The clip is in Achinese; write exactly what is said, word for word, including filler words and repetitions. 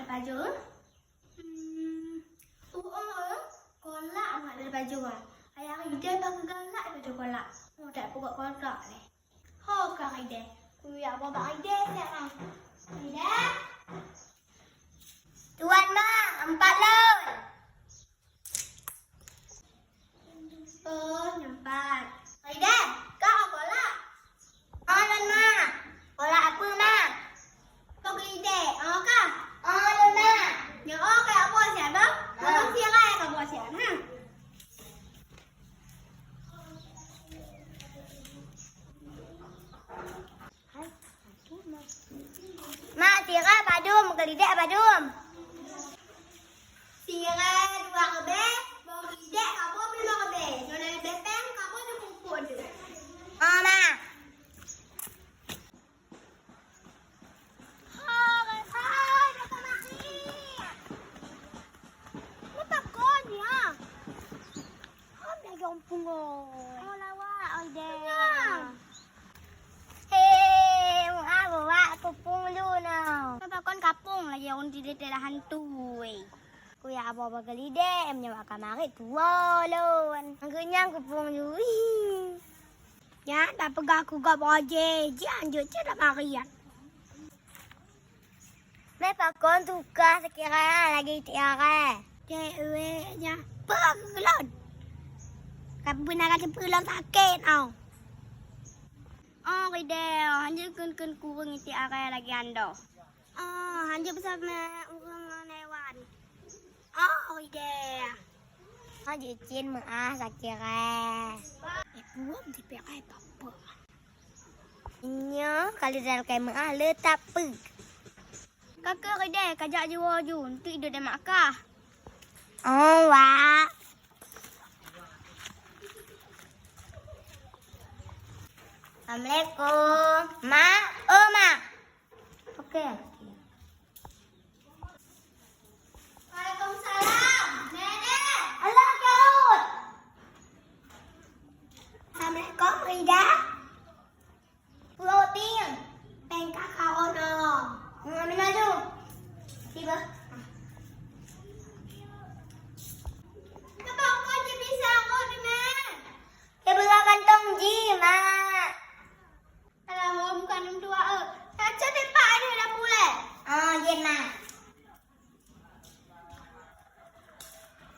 Baju? Hmm, oh, oh, kolak mak dari baju ah. Ayah Rida bak galak baju kolak. Oh, tak pokok kolak leh. Ho ka Rida. Kuyak bak Rida siap ah. Rida? Tuan mak, empat lôn. Oh, nyan pat. Rida, kah ho kolak? Oh, lôn mak. Kolak apa mak? Kah keu Rida? Oh, kah? Oh, lôn mak. Nyoe oh, kah buah siap bah? Oh, sira ka buah siap ha. Mak, sira padum, keu Rida padum? Sira dua ribèe, boh Rida ka boh limong ribèe. Nyoe na leubeh péng ka boh limong ploh dua. Oh, mak. Hai, hai, dah ka mati. Kenapa kau ni, ah? Hom lagèe ureueng pungo. Oh, lawak, oi deh. Nyang. He, meu'ah beuwak kupung lu noh. Pakon kapung lagèe ureueng tideh dalam hantu, weh. Kuyak abah bak Rida, meunyoe ka marit tuwo lôn. Angkeu nyang kupung lu. Nyan tapeugah kugob ojé, jianjot cit lam arian. Mé pakon tuka sakira lagèe tiara. Cewek nyan peue lôn. Ka beuna ka teupeu lôn sakét, oh. Oh, Rida, hanjeuet kheun-kheun kureueng tiara lagèe nyan doh. Oh, hanjeuet beusama ureueng ngon hewan. Oh, Rida. Oh, jicen meu'ah sakira. Eh, buet di P I papa. Nyoe kali dah kai meu'ah le tapi. Kakak Rida kajak jiwoe ju, untuk idop di Makkah. Oh, wak. Assalamualaikum. Mak, oh, Mak. Oke. Waalaikumsalam. Nenek. Alah, Daud. Assalamualaikum, Rida.